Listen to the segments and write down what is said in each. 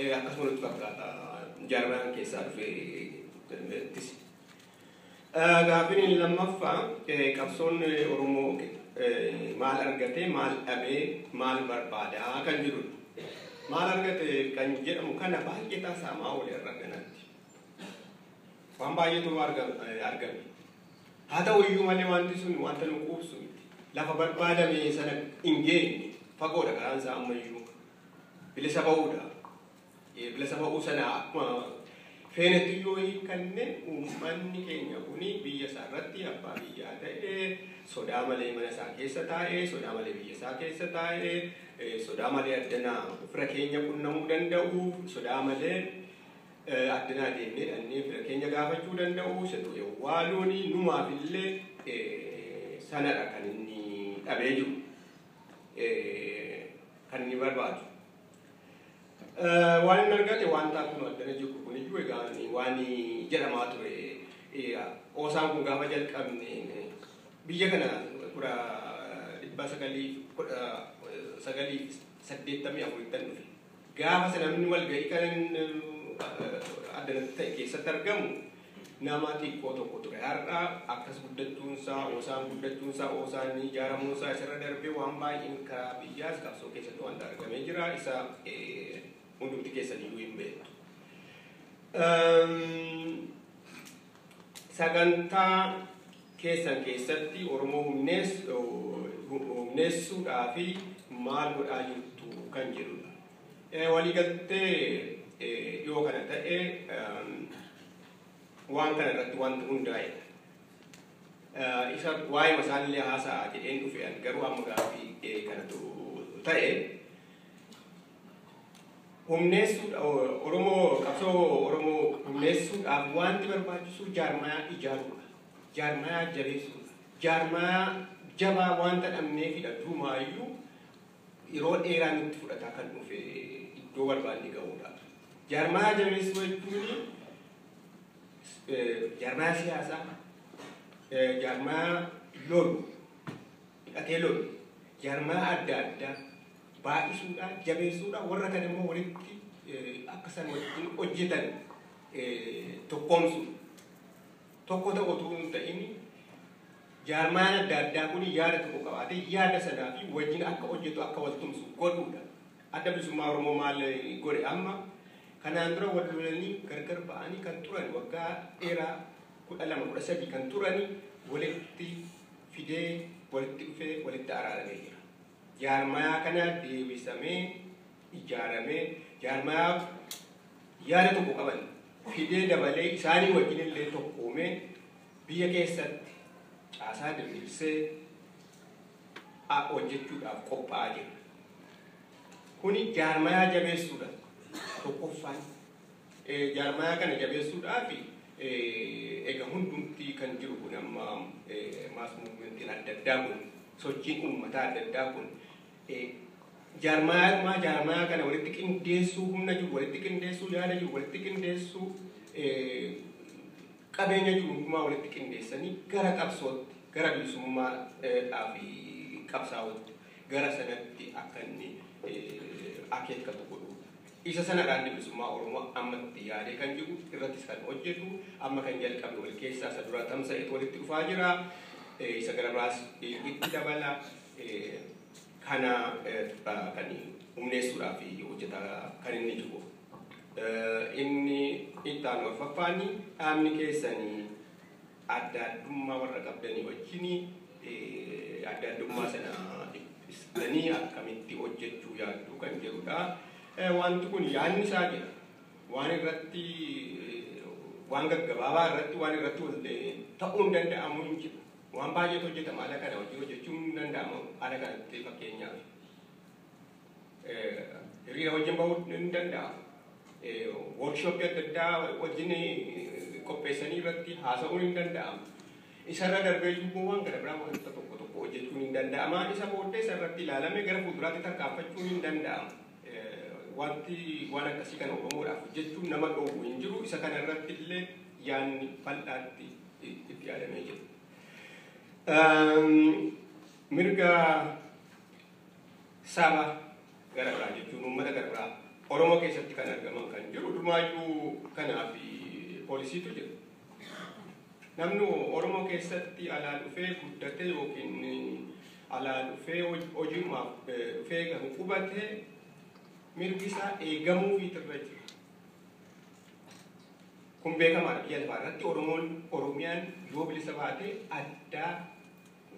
Akkasuma nutti fakkaata jaarmaan keessaa dhufeettis. Gaaffiin inni lammaffaa qabsoon Oromoo maal argate, maal dhabee, maal barbaadaa kan jedhudha. Maal argate kan jedhamu kana baay'ee taasifamaa oole irra kanatti. Waan baay'eetu argame. Haa ta'u iyyuu malee wanti sun wanta nu quubsu miti. Lafa barbaadame sana hin geenye, fagoodha karaan isaa ammayyuu. Bilisa ba'uudha. Bilisa ba'uu sana akkuma feenetti yoo hiikkanne, uummanni keenya kuni biyya isaa irratti abbaa biyyaa ta'ee, sodaa malee mana isaa keessa taa'ee, sodaa malee biyya isaa keessa taa'ee, sodaa malee addanaa fira keenya qunnamuu danda'u, sodaa malee addanaa deemnee dhannee fira keenya gaafachuu danda'u, isa du'e waaluun numaaf illee sanadha kan inni dhabee jiru, kan inni barbaadu. Waan inni argate wanta kun addana jiru kun iyyuu egaa waan jedhamaa ture. Oosaan kun gaafa jalqabne biyya kana 1984tti dhufe. Gaafa sana namni walga'ii kan addanatti ta'e keessatti argamu nama xiqqoo tokko ture. Har'a akkas guddachuunsaa, oosaan guddachuunsaa, oosaan ijaaramuunsaa isarra darbee waan baay'een karaa biyyaas qabsoo keessatti wanta argamee jira. Isa hundumti keessan iyyuu hin beektu. Sagantaa keessan keessatti Oromoo humneessuudhaa fi maal godhaa jirtu kan jedhudha. Waliigaltee dhiyoo kana ta'e waan kana irratti wanti hundaa'edha. Isa waa'ee masaallee haasa'a jedheen dhufe, garuu amma gaaffii kanatu ta'e. Humneessuudha Oromoo, qabsoo Oromoo humneessuudhaaf wanti barbaachisu jaarmayaa ijaaruudha. Jaarmayaa jabeessuudha. Jaarmayaa jabaa wanta dhabneefidha durumaayyuu yeroo dheeraa nutti fudhataa kan dhufe iddoo barbaanne ga'uudhaaf. Jaarmayaa jabeessuu jechuun jaarmayaa siyaasaa, jaarmayaa lolu, hidhatee lolu, jaarmayaa adda addaa baay'isuudhaan, jabeessuudhaan, warra kan immoo walitti akka isaan wajjin hojjetan tokkoomsu. Tokko ta'u otoo hin ta'in, jaarmayaan adda addaa kun yaada tokko qabaatee yaada sanaa fi wajjin akka hojjetu, akka wal tumsu godhuudha. Adda Bilisummaa Oromoo maal godhe amma? Kanaan dura wal lolanii gargar ba'anii kan turan, waggaa dheeraa 12, 13 kan turani walitti fidee, walitti dhufee walitti araaramee jira. Jaarmayaa kana deebisamee ijaaramee jaarmayaa yaada tokko qaban fidee dabalee isaanii wajjin illee tokkoomee biyya keessatti caasaa diriirsee hojjechuudhaaf qophaa'aa jira. Kuni jaarmayaa jabeessuudha. Tokkoffaan jaarmayaa kana jabeessuudhaaf egaa hundumti kan jiru kun amma mass movementiin adda addaa kun, sochiin uummataa adda addaa kun jaarmayaa kana walitti qindeessuu, humna jiru walitti qindeessuu, yaada jiru walitti qindeessuu, qabeenya jiru hundumaa walitti qindeessanii gara qabsootti, gara bilisummaadhaaf qabsaa'utti, gara sanatti akka inni akeekkatu godhu. Isa sanadhaan Bilisummaa Oromoo ammatti yaadee kan jiru irrattis kan hojjetu, amma kan jalqabe wal keessaa isa dura tamsa'etu walitti dhufaa jira. Isa gara biraas itti dabala. Kana kan humneessuudhaaf hojjetaa kan inni jiru. Inni itti aanu arfaffaan, dhaabni keessanii adda addummaa warra qabdanii wajjin adda addummaa sana dhiphistanii akkamitti hojjechuu yaaddu kan jedhudha. Wanti kun yaadni isaa jira. Waan irratti, waan gaggabaabaa irratti, waan irratti ta'uu hin danda'amu hin jiru. Waan baay'eetu hojjetama haala kana hojii hojjechuun hin danda'amu haala kanatti, fakkeenyaaf. Hiriira wajjin bahuu hin danda'amu. Workshopii adda addaa wajjin qopheessanii irratti haasa'uun hin danda'amu. Isarra darbee jiru waan gara biraa wanta tokko tokko hojjechuun hin danda'ama. Isa booddee isarratti ilaalamee gara fuulduraatti tarkaanfachuun hin danda'amu. Wanti waan akkasii kana Oromoodhaaf hojjechuun nama dhoowwu hin jiru. Isa kana irratti illee yaadni bal'aatti itti yaadamee jira. Mirga saba gara biraa jechuun uummata gara biraa Oromoo keessatti kan argaman kan jiru dhumaayyuu kanaaf poolisiitu jira. Namni Oromoo keessatti alaa dhufee guddate yookiin alaa dhufee hojiimaaf dhufee kan qubate mirgi isaa eegamuufiitu irra jira. Kun beekamaadha. Biyya lafaa irratti Oromoon Oromiyaan yoo bilisa baate addaa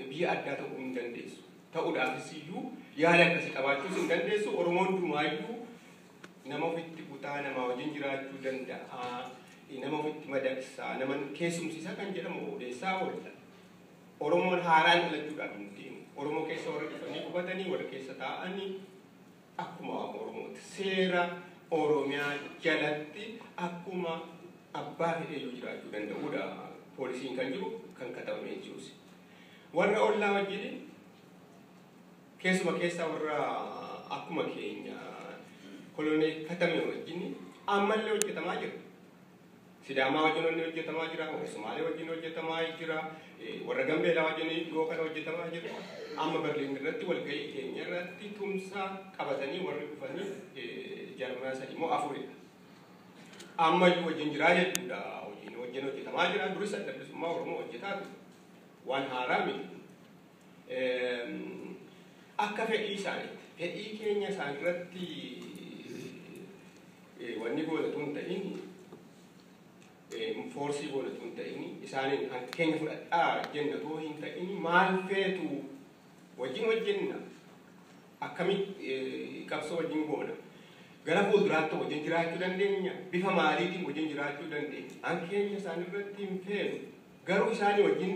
biyya addaa ta'uu hin dandeessu. Ta'uudhaafis iyyuu yaada akkasii qabaachuus hin dandeessu. Oromoon dhumaayyuu nama ofitti butaa, nama wajjin jiraachuu danda'a, nama ofitti madaqsaa, nama keessumsiisaa kan jedhamu odeessaa oolla. Oromoon haaraan dhalachuudhaaf hin deemu. Oromoo keessa warra dhufanii qubatanii, warra keessa taa'anii akkuma Oromooti. Seera Oromiyaa jalatti akkuma abbaa fedheeyyuu jiraachuu danda'uudha poolisiin kan jiru kan katabamee jirus. Warra ollaa wajjin keessuma keessaa warra akkuma keenya koloneeffatame wajjin ammallee hojjetamaa jira. Sidaamaa wajjin wanni hojjetamaa jira, warra Sumaalee wajjin hojjetamaa jira, warra Gambeelaa wajjin dhiyoo kana hojjetamaa jira. Amma Berliin irratti walgahii keenya irratti tumsa qabatanii warri dhufanii jaarmaa 3 moo 4dha. Ammayyuu wajjin jiraa jechuudha. Hojiin wajjin hojjetamaa jira. Duris adda bilisummaa Oromoo hojjetaa ture. Waan haaraa miti. Akka fedhii isaaniitti, fedhii keenya isaan irratti wanni goonatu hin ta'in, foorsii goonatu hin ta'in, isaaniin keenya fudhadhaa jennatu hin ta'in, maal feetu wajjin hojjenna, akkamitti qabsoo wajjin goona, gara fuulduraatti wajjin jiraachuu dandeenya, bifa maaliitiin wajjin jiraachuu dandeenya. An keenya isaan irratti hin feenu, garuu isaanii wajjin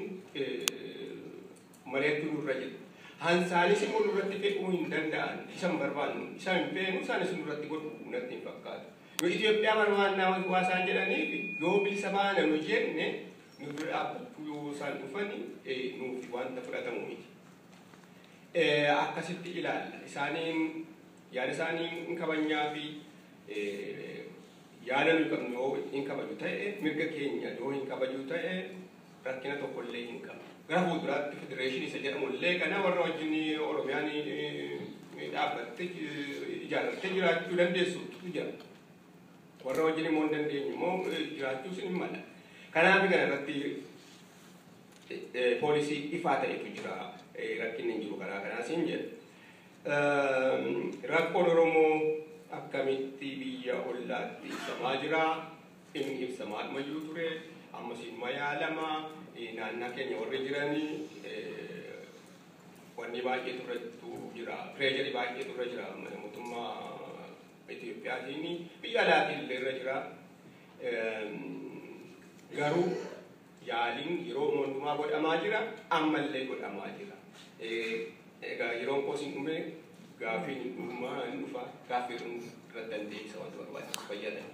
mari'achuu nurra jira. Hansaanis immoo nurratti fe'uu hin danda'an, isa hin barbaannu, isa hin feenu, isaanis nurratti godhu natti hin fakkaatu. Yoo Itoophiyaa barbaannaa waa isaan jedhaniif yoo bilisa baana nu jenne nu dura dhaabbachuu yoo isaan dhufani nuuf wanta fudhatamu miti. Akkasitti ilaalla. Isaaniin yaada isaanii hin kabajnaa fi yaada nuyi qabnu yoo hin kabaju ta'e, mirga keenya yoo hin kabaju ta'e rakkina tokkollee hin qabu. Gara fuulduraatti federeeshinii isa jedhamu illee kana warra wajjin Oromiyaan dhaabbattee ijaarrattee jiraachuu dandeessutu jira. Warra wajjin immoo hin dandeenyu immoo jiraachuus ni mala. Kanaaf kana irratti poolisii ifaa ta'etu jira. Rakkinni hin jiru karaa kanaas hin jedhu. Rakkoon Oromoo akkamitti biyya ollaatti ibsamaa jira? Inni ibsamaa dhuma jiru ture. Ammas immoo yaalamaa naannaa keenya warri jiranii wanni baay'eetu irrattu jira. Pireejarii baay'eetu irra jira. Mootummaa Itoophiyaatiin biyya alaatiin illee irra jira. Garuu yaaliin yeroo hundumaa godhamaa jira. Ammallee godhamaa jira. Egaa yeroon koos hin dhume, gaaffiin hin dhumaa hin dhufa, gaaffii irratti dandeessa wanta barbaachisu fayyadama.